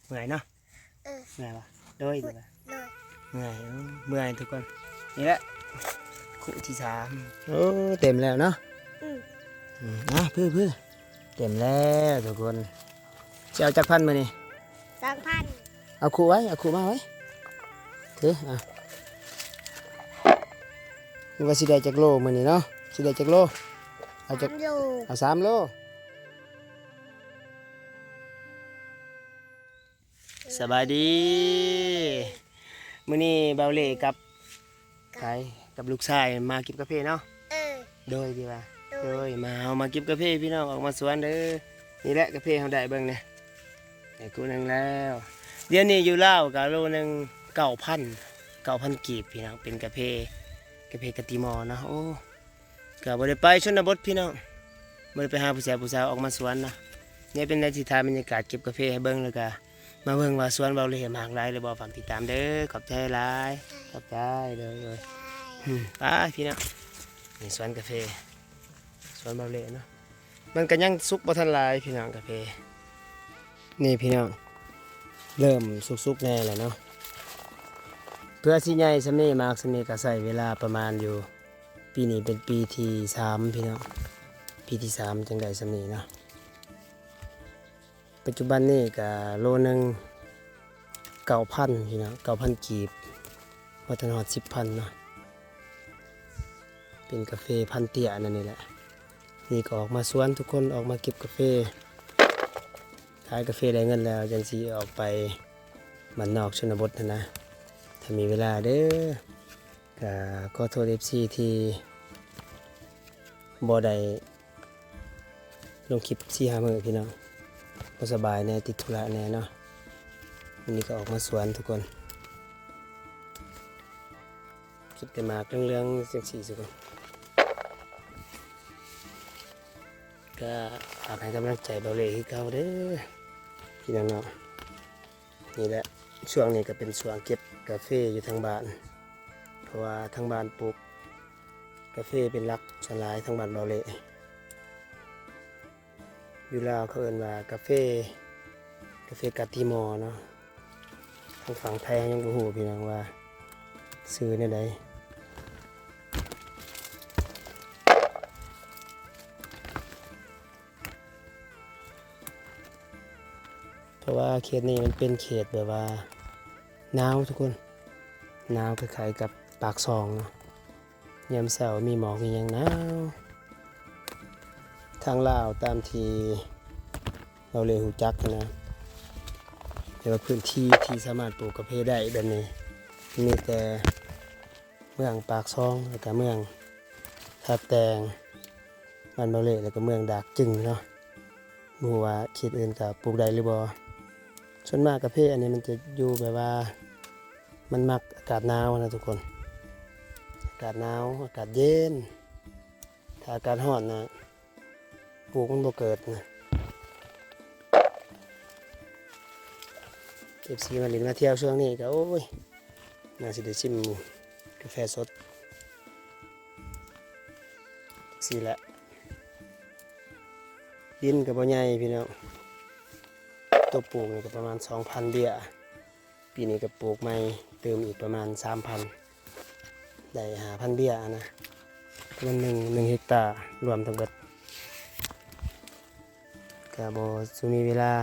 ເມື່ອຍເນາະ. ເອີ ເມື່ອຍບໍ່? ໂດຍ ໂດຍ ເມື່ອຍ. ເອີ ເມື່ອຍທຸກຄົນ. ນີ້ແຫຼະ ຄູ່ທີສາມ. ໂອ້ ເຕັມແລ້ວເນາະ. ອືມ ອືມ ອ່ະ ເພີ້ໆ ເຕັມແລ້ວທຸກຄົນ. ຊິເອົາຈັກພັນມື້ນີ້? ສອງພັນ. ເອົາຄູ່ໄວ້ ເອົາຄູ່ມາໄວ້. ຖື ອ່ະ ວ່າຊິໄດ້ຈັກໂລມື້ນີ້ເນາະ? ຊິໄດ້ຈັກໂລ? ເອົາຈັກ ສາມໂລ. ເອົາສາມໂລ. ສະບາຍດີ. ມື້ນີ້ບ່າວເລ່ກັບ ກັບ ໃຜ? ກັບລູກຊາຍມາເກັບກາເຟເນາະ. ເອີ ໂດຍ ທີ່ວ່າ ໂດຍ ໂດຍ ມາ ເຮົາມາເກັບກາເຟພີ່ນ້ອງ ອອກມາສວນເດີ. ນີ້ແຫຼະກາເຟເຮົາໄດ້ເບິ່ງນີ້ ໄດ້ຄູ່ໜຶ່ງແລ້ວ. ດຽວນີ້ຢູ່ລາວກະໂລໜຶ່ງເກົ້າພັນ ເກົ້າພັນກີບພີ່ນ້ອງ. ເປັນກາເຟ ກາເຟກະຕິມໍເນາະ. ໂອ້ ກະບໍ່ໄດ້ໄປຊົນນະບົດພີ່ນ້ອງ ບໍ່ໄດ້ໄປຫາຜູ້ຊາຍຜູ້ສາວ ອອກມາສວນເນາະ. ນີ້ເປັນແນວທີ່ຖ່າຍບັນຍາກາດເກັບກາເຟໃຫ້ເບິ່ງ ແລ້ວກະມາເບິ່ງວ່າສວນບ່າວເລ່ໝາກຫຼາຍຫຼືບໍ່. ຝາກຕິດຕາມເດີ. ຂອບໃຈຫຼາຍ. ຂອບໃຈ. ໂດຍ ໂດຍ. ອືມ ໄປພີ່ນ້ອງ. ນີ້ສວນກາເຟ ສວນບ່າວເລ່ເນາະ. ມັນກະຍັງສຸກບໍ່ທັນຫຼາຍພີ່ນ້ອງ ກາເຟ. ນີ້ພີ່ນ້ອງ ເລີ່ມສຸກໆແດ່ແລ້ວເນາະ. ເພື່ອຊິໃຫຍ່ສ່ຳນີ້ ໝາກສ່ຳນີ້ກະໃຊ້ເວລາປະມານຢູ່ ປີນີ້ເປັນປີທີສາມພີ່ນ້ອງ ປີທີສາມຈຶ່ງໄດ້ສ່ຳນີ້ເນາະ. ປັດຈຸບັນນີ້ກະໂລໜຶ່ງເກົ້າພັນພີ່ນ້ອງ ເກົ້າພັນກີບ ບໍ່ທັນຮອດສິບພັນເນາະ. ເປັນກາເຟພັນເຕ້ຍນັ້ນນີ້ແຫຼະ. ນີ້ກະອອກມາສວນທຸກຄົນ ອອກມາເກັບກາເຟ. ຂາຍກາເຟໄດ້ເງິນແລ້ວ ຈັ່ງຊິອອກໄປບ້ານນອກຊົນນະບົດຫັ້ນນະ ຖ້າມີເວລາເດີ. ກະຂໍໂທດເອັຟຊີທີ່ບໍ່ໄດ້ລົງຄລິບສີ່ຫ້າມື້ພີ່ນ້ອງ ບໍ່ສະບາຍແດ່ ຕິດທຸລະແດ່ເນາະ. ມື້ນີ້ກະອອກມາສວນທຸກຄົນ ເກັບແຕ່ໝາກເຫຼືອງໆຈັ່ງຊີ້ທຸກຄົນ. ກະຝາກໃຫ້ກຳລັງໃຈບ່າວເລ່ຄືເກົ່າເດີພີ່ນ້ອງເນາະ. ນີ້ແຫຼະ ຊ່ວງນີ້ກະເປັນຊ່ວງເກັບກາເຟຢູ່ທາງບ້ານ ເພາະວ່າທາງບ້ານປູກກາເຟເປັນຫຼັກສ່ວນຫຼາຍ ທາງບ້ານບ່າວເລ່. ຢູ່ລາວເຂົາເອີ້ນວ່າກາເຟ ກາເຟກາຕິມໍເນາະ. ທາງຝັ່ງໄທເຮົາຍັງບໍ່ຮູ້ພີ່ນ້ອງວ່າຊື່ແນວໃດ ເພາະວ່າເຂດນີ້ມັນເປັນເຂດແບບວ່າໜາວທຸກຄົນ ໜາວຄ້າຍໆກັບປາກຊ່ອງເນາະ. ຍາມເຊົ້າມີໝອກມີຫຍັງໜາວ. ທາງລາວຕາມທີ່ເຮົາເລີຍຮູ້ຈັກຫັ້ນນະ ແຕ່ວ່າພື້ນທີ່ທີ່ສາມາດປູກກາເຟໄດ້ແບບນີ້ ມີແຕ່ເມືອງປາກຊ່ອງ ແລ້ວກະເມືອງທ່າແຕງ ບ້ານບ່າວເລ່ ແລ້ວກະເມືອງດາກຈຶງເນາະ. ບໍ່ຮູ້ວ່າເຂດອື່ນກະປູກໄດ້ຫຼືບໍ່. ສ່ວນມາກກາເຟອັນນີ້ມັນຈະຢູ່ແບບວ່າ ມັນມັກອາກາດໜາວນະທຸກຄົນ ອາກາດໜາວ ອາກາດເຢັນ. ຖ້າອາກາດຮ້ອນນະ ປູກມັນບໍ່ເກີດນະ. ເອັຟຊີມາຫຼິ້ນມາທ່ຽວຊ່ວງນີ້ກະ ໂອ້ຍ ໜ້າຊິໄດ້ຊິມກາແຟສົດ. ຈັ່ງຊີ້ແຫຼະ ດິນກະບໍ່ໃຫຍ່ພີ່ນ້ອງ ໂຕປູກນີ້ກະປະມານສອງພັນເບ້ຍ. ປີນີ້ກະປູກໃໝ່ຕື່ມອີກປະມານສາມພັນ ໄດ້ຫ້າພັນເບ້ຍຫັ້ນນະ ປະມານໜຶ່ງ ໜຶ່ງເຮັກຕາ ລວມທັງເບິດ. ກະບໍ່ສູ່ມີເວລາ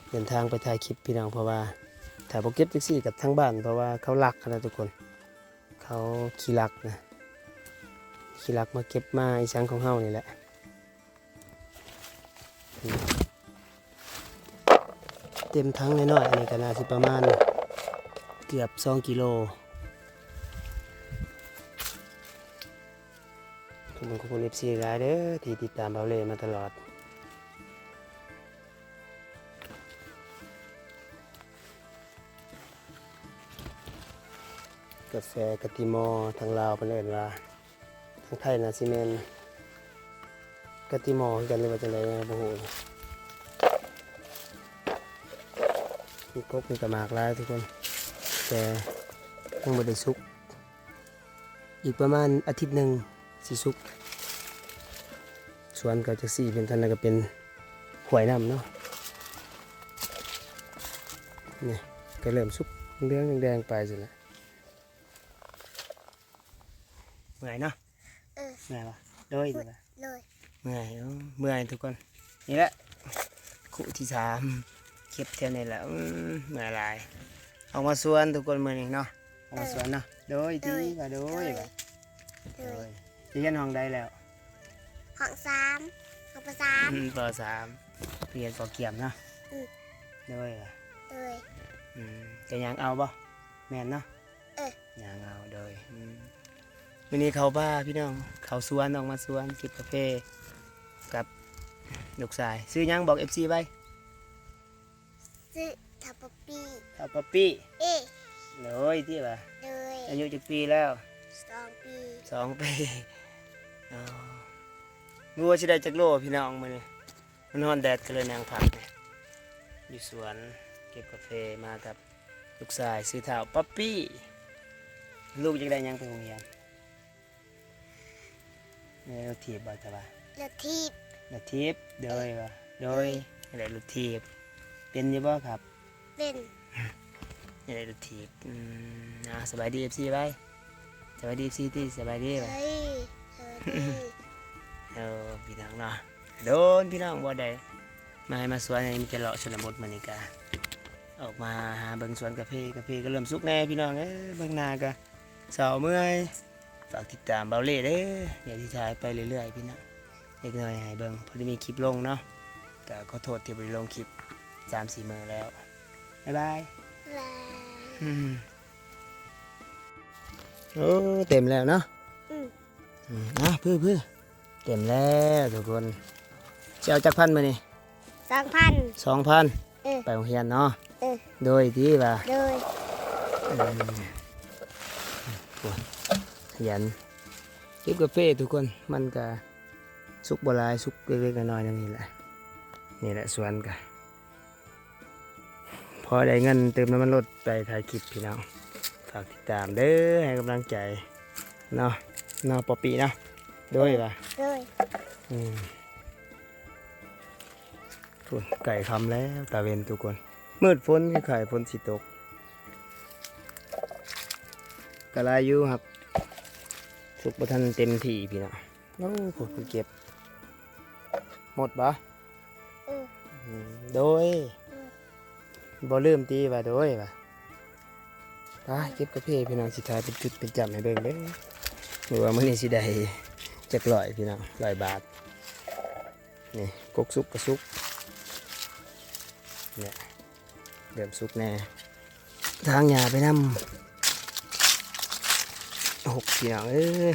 ເດີນທາງໄປຖ່າຍຄລິບພີ່ນ້ອງ ເພາະວ່າຖ້າບໍ່ເກັບຈັ່ງຊີ້ກະທາງບ້ານ ເພາະວ່າເຂົາລັກຫັ້ນນະທຸກຄົນ. ເຂົາຂີ້ລັກນະ ຂີ້ລັກມາເກັບມາອີ່ສັງຂອງເຮົານີ້ແຫຼະ. ເຕັມຖັງນ້ອຍໆ ອັນນີ້ກະໜ້າຊິປະມານເກືອບສອງກິໂລ. ຂອບຄຸນ ຂອບຄຸນ ເອັຟຊີ ຫຼາຍເດີ ທີ່ຕິດຕາມບ່າວເລ່ມາຕະຫຼອດ. ກາແຟກາຕິມໍ ທາງລາວເພິ່ນເອີ້ນວ່າ ທາງໄທໜ້າຊິແມ່ນກາຕິມໍຄືກັນ ຫຼືວ່າຈັ່ງໃດ ຍັງບໍ່ຮູ້. ມີກົກ ມີກະໝາກຫຼາຍທຸກຄົນ ແຕ່ຍັງບໍ່ໄດ້ສຸກ. ອີກປະມານອາທິດໜຶ່ງຊິສຸກ. ສວນເຂົາຈັກຊີ້ເປັນ ທາງນັ້ນກະເປັນຫ້ວຍນ້ຳເນາະ. ນີ້ກໍເລີ່ມສຸກເຫຼືອງແດງໆໄປຊັ້ນແຫຼະ. ເມື່ອຍເນາະ? ເອີ ເມື່ອຍບໍ່? ໂດຍ ໂດຍ ເມື່ອຍ. ໂອ້ ເມື່ອຍທຸກຄົນ. ນີ້ແຫຼະ ຄູ່ທີສາມ ເກັບແຖວນີ້ແຫຼະ. ອືມ ເມື່ອຍຫຼາຍ. ອອກມາສວນທຸກຄົນມື້ນີ້ເນາະ, ອອກມາສວນເນາະ. ໂດຍ ໂດຍ ທີ່ວ່າໂດຍ ໂດຍ ວ່າ ໂດຍ ໂດຍ. ຮຽນຫ້ອງໃດແລ້ວ? ຫ້ອງສາມ ຫ້ອງ ປ.ສາມ ອືມ ປ.ສາມ ຮຽນ ປ.ກຽມເນາະ. ອືມ ໂດຍ ວ່າ ໂດຍ. ອືມ ຈະຍ່າງເອົາບໍ່? ແມ່ນເນາະ. ເອີ ຍ່າງເອົາ. ໂດຍ. ອືມ ມື້ນີ້ເຂົ້າປ່າພີ່ນ້ອງ, ເຂົ້າສວນ, ອອກມາສວນເກັບກາເຟກັບລູກຊາຍ. ຊື່ຫຍັງ? ບອກເອັຟຊີໄວ້. ຊື່ທ້າວປັອບປີ້. ທ້າວປັອບປີ້. ເອີ ໂດຍ ທີ່ວ່າ ໂດຍ. ອາຍຸຈັກປີແລ້ວ? ສອງປີ. ສອງປີ. ອໍ ບໍ່ຮູ້ວ່າຊິໄດ້ຈັກໂລພີ່ນ້ອງມື້ນີ້. ມັນຮ້ອນແດດກໍເລີຍນັ່ງພັກຢູ່ສວນເກັບກາເຟມາກັບລູກຊາຍຊື່ທ້າວປັອບປີ້. ລູກຢາກໄດ້ຫຍັງໄປໂຮງຮຽນ? ເອີ ລົດຖີບບໍ່? ຈະວ່າລົດຖີບ. ລົດຖີບ. ໂດຍ ເອີ ວ່າ ໂດຍ ໂດຍ ຢາກໄດ້ລົດຖີບ. ເປັນຢູ່ບໍ່ຄັບ? ເປັນ. ຢາກໄດ້ລົດຖີບ. ອືມ ອ່າ ສະບາຍດີເອັຟຊີໄວ້. ສະບາຍດີເອັຟຊີຕິ. ສະບາຍດີ. ເອີ ພີ່ນ້ອງເນາະ, ໂດນພີ່ນ້ອງບໍ່ໄດ້ມາໃຫ້ມາສວນ, ມີແຕ່ເລາະຊົນນະບົດ. ມື້ນີ້ກະອອກມາຫາເບິ່ງສວນກາເຟ, ກາເຟກໍເລີ່ມສຸກແດ່ພີ່ນ້ອງເອີຍ. ເບິ່ງໜ້າກະເສົ້າເມື່ອຍ. ຝາກຕິດຕາມເບົາເລ່ເດີ, ດຽວຊິຖ່າຍໄປເລື້ອຍໆ ພີ່ນ້ອງ. ເລັກນ້ອຍໃຫ້ເບິ່ງ ພໍໄດ້ມີຄລິບລົງເນາະ. ກະຂໍໂທດທີ່ບໍ່ໄດ້ລົງຄລິບສາມສີ່ມື້ແລ້ວ. ບາຍບາຍ. ບາຍ. ອືມ ໂອ້ ເຕັມແລ້ວເນາະ. ອືມ ອືມ ອ່ະ ເພີ້ໆ ເຕັມແລ້ວທຸກຄົນ. ຊິເອົາຈັກພັນມື້ນີ້? ສອງພັນ. ສອງພັນ. ເອີ ໄປໂຮງຮຽນເນາະ. ເອີ ໂດຍ ທີ່ວ່າ ໂດຍ. ອືມ ໂອ້ຍ ຂະຫຍັນເກັບກາເຟທຸກຄົນ. ມັນກະສຸກບໍ່ຫຼາຍ, ສຸກເລັກໆນ້ອຍໆ ແນວນີ້ແຫຼະ. ນີ້ແຫຼະສວນກະ ພໍໄດ້ເງິນເຕີມນ້ຳມັນລົດໄປຖ່າຍຄລິບພີ່ນ້ອງ. ຝາກຕິດຕາມເດີ ໃຫ້ກຳລັງໃຈເນາະ, ເນາະ ປອບປີ້ເນາະ. ໂດຍວ່າ ໂດຍ. ອືມ ພຸ້ນ ໃກ້ຄ່ຳແລ້ວ ຕາເວັນທຸກຄົນ. ມືດຝົນ ຄ້າຍໆຝົນຊິຕົກ. ກະຫຼາຍຢູ່ ຫາກສຸກບໍ່ທັນເຕັມທີ່ພີ່ນ້ອງ. ໂອ້ ຜູ້ເກັບໝົດບໍ່? ເອີ ອືມ ໂດຍ. ເອີ ບໍ່ລືມຕິວ່າໂດຍວ່າ. ໄປເກັບກາເຟພີ່ນ້ອງ, ຊິຖ່າຍເປັນຈຸດເປັນຈ້ຳໃຫ້ເບິ່ງເດີ ວ່າມື້ນີ້ຊິໄດ້ຈັກຮ້ອຍພີ່ນ້ອງ, ຮ້ອຍບາດ. ນີ້ ກົກສຸກກະສຸກ ນີ້ ເລີ່ມສຸກແດ່. ຖາງຫຍ້າໄປນຳ. ໂອ້ ພີ່ນ້ອງເອີຍ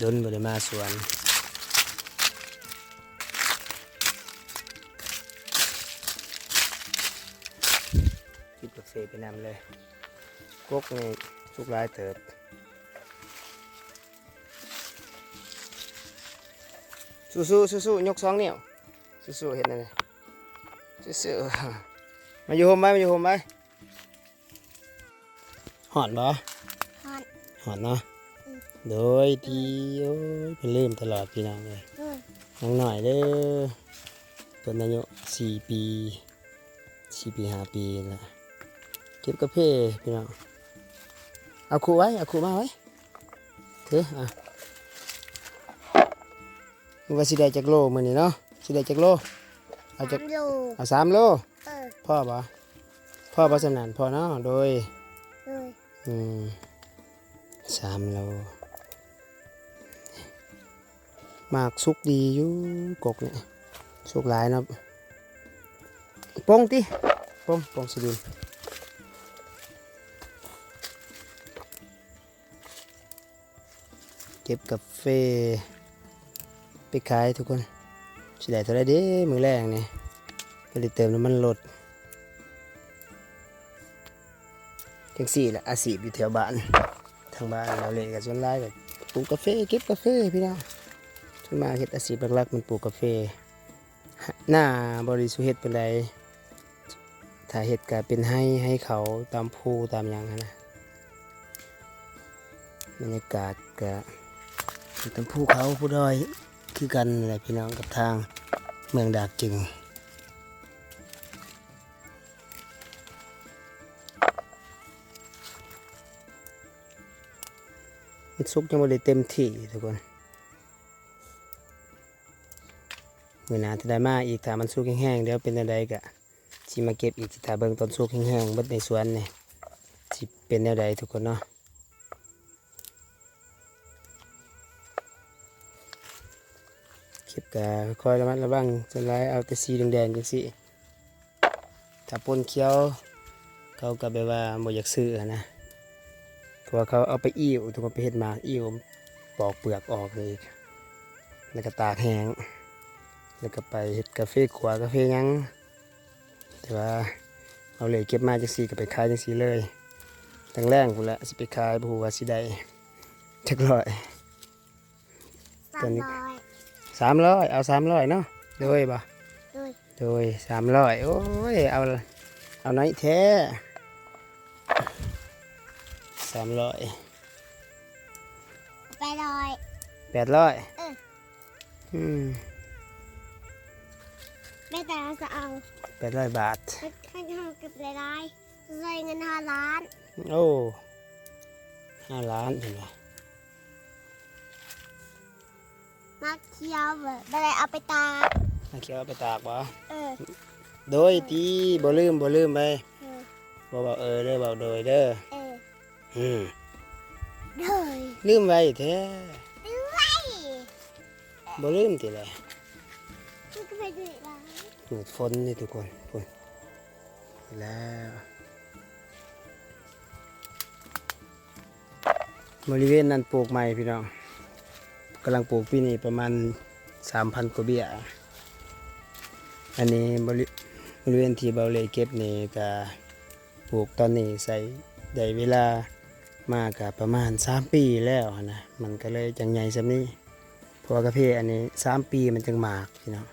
ດົນບໍ່ໄດ້ມາສວນ. ເກັບກາເຟໄປນຳເລີຍ. ກົກນີ້ສຸກຫຼາຍເຕີບ. ສູ້ໆ ສູ້ໆ ຍົກສອງນິ້ວ. ສູ້ໆ ເຮັດແນວນີ້. ສູ້ໆ ມາຢູ່ຮົ່ມໄວ້ ມາຢູ່ຮົ່ມໄວ້. ຮ້ອນບໍ່? ຮ້ອນ. ຮ້ອນເນາະ. ອືມ ໂດຍທີ່ ໂອ້ຍ ເພິ່ນລືມຕະຫຼອດພີ່ນ້ອງເອີຍ. ອືມ ຍັງນ້ອຍເດີ ເພິ່ນອາຍຸສີ່ປີ ສີ່ປີ ຫ້າປີນີ້ແຫຼະ. ເກັບກາເຟພີ່ນ້ອງ. ເອົາຄຸໄວ້ ເອົາຄຸມາໄວ້. ຖື ອ່ະ ວ່າຊິໄດ້ຈັກໂລມື້ນີ້ເນາະ? ຊິໄດ້ຈັກໂລ? ເອົາຈັກ ສາມໂລ. ເອົາສາມໂລ. ເອີ ພໍບໍ່? ພໍບໍ່ສ່ຳນັ້ນ? ພໍເນາະ. ໂດຍ ໂດຍ. ອືມ ສາມໂລ. ໝາກສຸກດີຢູ່ ກົກນີ້ ສຸກຫຼາຍເນາະ. ປົງຕິ ປົງ ປົງຊິດິນ. ເກັບກາເຟໄປຂາຍທຸກຄົນ. ຊິໄດ້ເທົ່າໃດເດມື້ແລງນີ້? ກໍໄດ້ເຕີມນ້ຳມັນລົດ. ຈັ່ງຊີ້ແຫຼະ ອາຊີບຢູ່ແຖວບ້ານ ທາງບ້ານເຮົາເລີຍ ກໍສ່ວນຫຼາຍກໍປູກກາເຟ ເກັບກາເຟພີ່ນ້ອງ. ສ່ວນມາກເຮັດອາຊີບຫຼັກໆ ແມ່ນປູກກາເຟ. ນາບໍ່ໄດ້ສູ່ເຮັດປານໃດ, ຖ້າເຮັດກໍເປັນໄຮ່ ໄຮ່ເຂົ້າຕາມພູຕາມຫຍັງຫັ້ນນະ. ບັນຍາກາດກໍຢູ່ຕາມພູເຂົາພູດອຍຄືກັນແຫຼະພີ່ນ້ອງ ກັບທາງເມືອງດາກຈຶງ. ມັນສຸກຍັງບໍ່ໄດ້ເຕັມທີ່ທຸກຄົນ. ມື້ໜ້າຈະໄດ້ມາອີກ ຖ້າມັນສຸກແຮງໆ ດຽວເປັນແນວໃດກະຊິມາເກັບອີກ. ຖ້າເບິ່ງຕອນສຸກແຮງໆ ເບິດໃນສວນນີ້ ຊິເປັນແນວໃດທຸກຄົນເນາະ. ເກັບກະຄ່ອຍລະມັດລະວັງ, ສ່ວນຫຼາຍເອົາແຕ່ສີແດງໆ ຈັ່ງຊີ້. ຖ້າປົນຂຽວ ເຂົາກະແບບວ່າບໍ່ຢາກຊື້ຫັ້ນນະ ເພາະວ່າເຂົາເອົາໄປອີ່ວ ທຸກຄົນ, ໄປເຮັດໝາກອີ່ວ ປອກເປືອກອອກນີ້ ແລ້ວກະຕາກແຫ້ງ ແລ້ວກະໄປເຮັດກາເຟຂົ້ວ ກາເຟຫຍັງ. ແຕ່ວ່າເອົາເລີຍ ເກັບມາຈັ່ງຊີ້ກະໄປຂາຍຈັ່ງຊີ້ເລີຍ. ຕັ້ງແລງພຸ້ນແຫຼະຊິໄປຂາຍ ບໍ່ຮູ້ວ່າຊິໄດ້ຈັກຮ້ອຍ. ສາມຮ້ອຍ ສາມຮ້ອຍ ເອົາສາມຮ້ອຍເນາະ. ໂດຍບໍ່? ໂດຍ ໂດຍ ສາມຮ້ອຍ. ໂອ້ຍ ເອົາ ເອົາໜ້ອຍແທ້ ສາມຮ້ອຍ. ແປດຮ້ອຍ ແປດຮ້ອຍ. ເອີ ອືມ ແມ່ນແຕ່ເຮົາຈະເອົາ ແປດຮ້ອຍບາດ. ເຮົາ ເຮົາເກັບຫຼາຍໆ ໃຊ້ເງິນຫ້າລ້ານ. ໂອ້ ຫ້າລ້ານເຫັນບໍ່? ໝາກຂຽວບໍ່ໄດ້ເອົາໄປຕາກ. ໝາກຂຽວເອົາໄປຕາກບໍ່? ເອີ ໂດຍຕິ ບໍ່ລືມ ບໍ່ລືມໄປ. ເອີ ບໍ່ເວົ້າເອີເດີ ເວົ້າໂດຍເດີ. ເອີ ອືມ ໂດຍ ລືມໄວແທ້. ລືມໄວ ບໍ່ລືມຕິແລະ. ມັນກໍໄປດື້ຫຼາຍ ມື້ຝົນນີ້ທຸກຄົນ ພຸ້ນ ແລ້ວ ບໍລິເວນນັ້ນປູກໃໝ່ພີ່ນ້ອງ ກຳລັງປູກປີນີ້ປະມານສາມພັນກວ່າເບ້ຍ. ອັນນີ້ບໍລິ ບໍລິເວນທີ່ເບົາເລເກັບນີ້ກະ ປູກຕອນນີ້ໃຊ້ໄດ້ເວລາມາກະປະມານສາມປີແລ້ວຫັ້ນນະ ມັນກະເລີຍຈັ່ງໃຫຍ່ສ່ຳນີ້. ເພາະວ່າກາເຟອັນນີ້ສາມປີມັນຈຶ່ງໝາກພີ່ນ້ອງ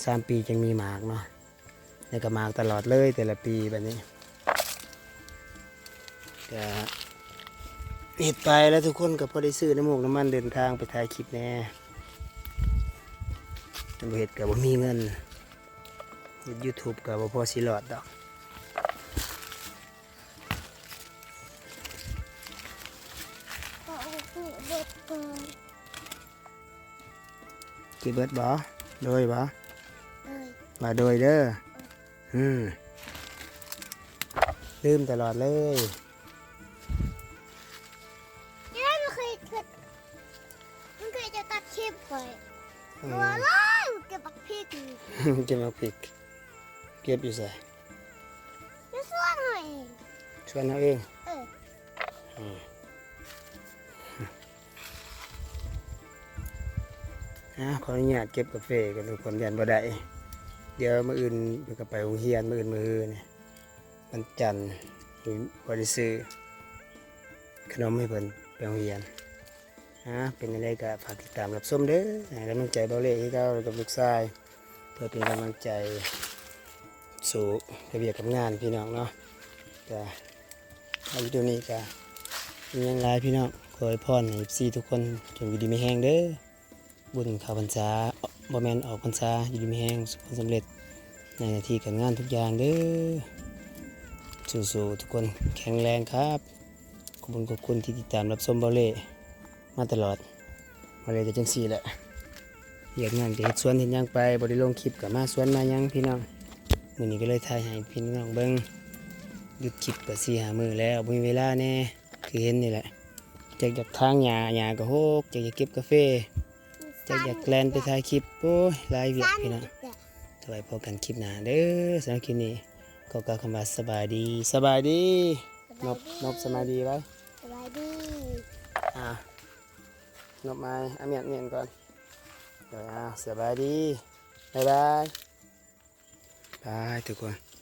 ສາມປີຈຶ່ງມີໝາກເນາະ ແລ້ວກະໝາກຕະຫຼອດເລີຍແຕ່ລະປີບາດນີ້. ກະເຮັດໄປແລ້ວທຸກຄົນ ກະພໍໄດ້ຊື້ນ້ຳມູກນ້ຳມັນເດີນທາງໄປຖ່າຍຄລິບແດ່ ຄັນບໍ່ເຮັດກະບໍ່ມີເງິນ. ເຮັດຢູທູບກະບໍ່ພໍຊິລອດດອກ. ເກັບເບິດບໍ່? ໂດຍບໍ່? ໂດຍ ວ່າໂດຍເດີ. ອືມ ລືມຕະຫຼອດເລີຍ. ເຈົ້າ ມັນເຄີຍ ມັນເຄີຍຈະຕັດຄລິບຂ້ອຍ. ເອີ ວ່າຫຼາຍ ເກັບບັກພິກ. ເກັບບັກພິກ ເກັບຢູ່ໃສ? ຢູ່ສວນເຮົາເອງ. ສວນເຮົາເອງ? ເອີ ອືມ ອ່າ ຂໍອະນຸຍາດເກັບກາເຟກ່ອນທຸກຄົນ ຢ້ານບໍ່ໄດ້. ດຽວມື້ອື່ນເພິ່ນກໍໄປໂຮງຮຽນ ມື້ອື່ນມື້ຮືນີ້ ວັນຈັນ ບໍ່ໄດ້ຊື້ຂະໜົມໃຫ້ເພິ່ນໄປໂຮງຮຽນ. ອ່າ ເປັນຈັ່ງໃດກໍຝາກຕິດຕາມຮັບຊົມເດີ ໃຫ້ກຳລັງໃຈເບົາເລຄືເກົ່າ ແລ້ວກັບລູກຊາຍ ເພື່ອເປັນກຳລັງໃຈ ສູ້ກັບວຽກກັບງານພີ່ນ້ອງເນາະ. ກະ ເອົາ ວິດີໂອນີ້ກະມີຫຍັງຫຼາຍພີ່ນ້ອງ ຂໍອວຍພອນໃຫ້ເອັຟຊີທຸກຄົນຈົ່ງຢູ່ດີມີແຮງເດີ. ບຸນເຂົ້າພັນສາ ບໍ່ແມ່ນອອກພັນສາ ຢູ່ດີມີແຮງ ປະສົບຜົນສຳເລັດໃນໜ້າທີ່ການງານທຸກຢ່າງເດີ. ສູ້ໆ ທຸກຄົນ ແຂງແຮງຄັບ. ຂອບຄຸນ ຂອບຄຸນທີ່ຕິດຕາມຮັບຊົມເບົາເລມາຕະຫຼອດ. ເບົາເລກໍຈັ່ງຊີ້ແຫຼະ ວຽກງານກໍເຮັດສວນເຮັດຫຍັງໄປ ບໍ່ໄດ້ລົງຄລິບກໍມາສວນມາຫຍັງພີ່ນ້ອງ. ມື້ນີ້ກໍເລີຍຖ່າຍໃຫ້ພີ່ນ້ອງເບິ່ງ ຢຸດຄລິບກໍສີ່ຫ້າມື້ແລ້ວ ບໍ່ມີເວລາແດ່ ຄືເຫັນນີ້ແຫຼະ. ຈັກຢາກຖາງຫຍ້າ ຫຍ້າກໍຫົກ ຈັກຢາກເກັບກາເຟ ຈັກຢາກແລ່ນໄປຖ່າຍຄລິບ ໂອ້ຍ ຫຼາຍວຽກພີ່ນ້ອງ. ໄວ້ພໍ້ກັນຄລິບໜ້າເດີ. ສຳລັບຄລິບນີ້ຂໍກ່າວຄຳວ່າສະບາຍດີ ສະບາຍດີ. ນົບ ນົບ ສະບາຍດີໄວ້ ສະບາຍດີ. ອ່າ ນົບໄມ້ ອາ ມຽນ ມຽນກ່ອນ. ເອີ ອ່າ ສະບາຍດີ ບາຍບາຍ. ບາຍ ທຸກຄົນ.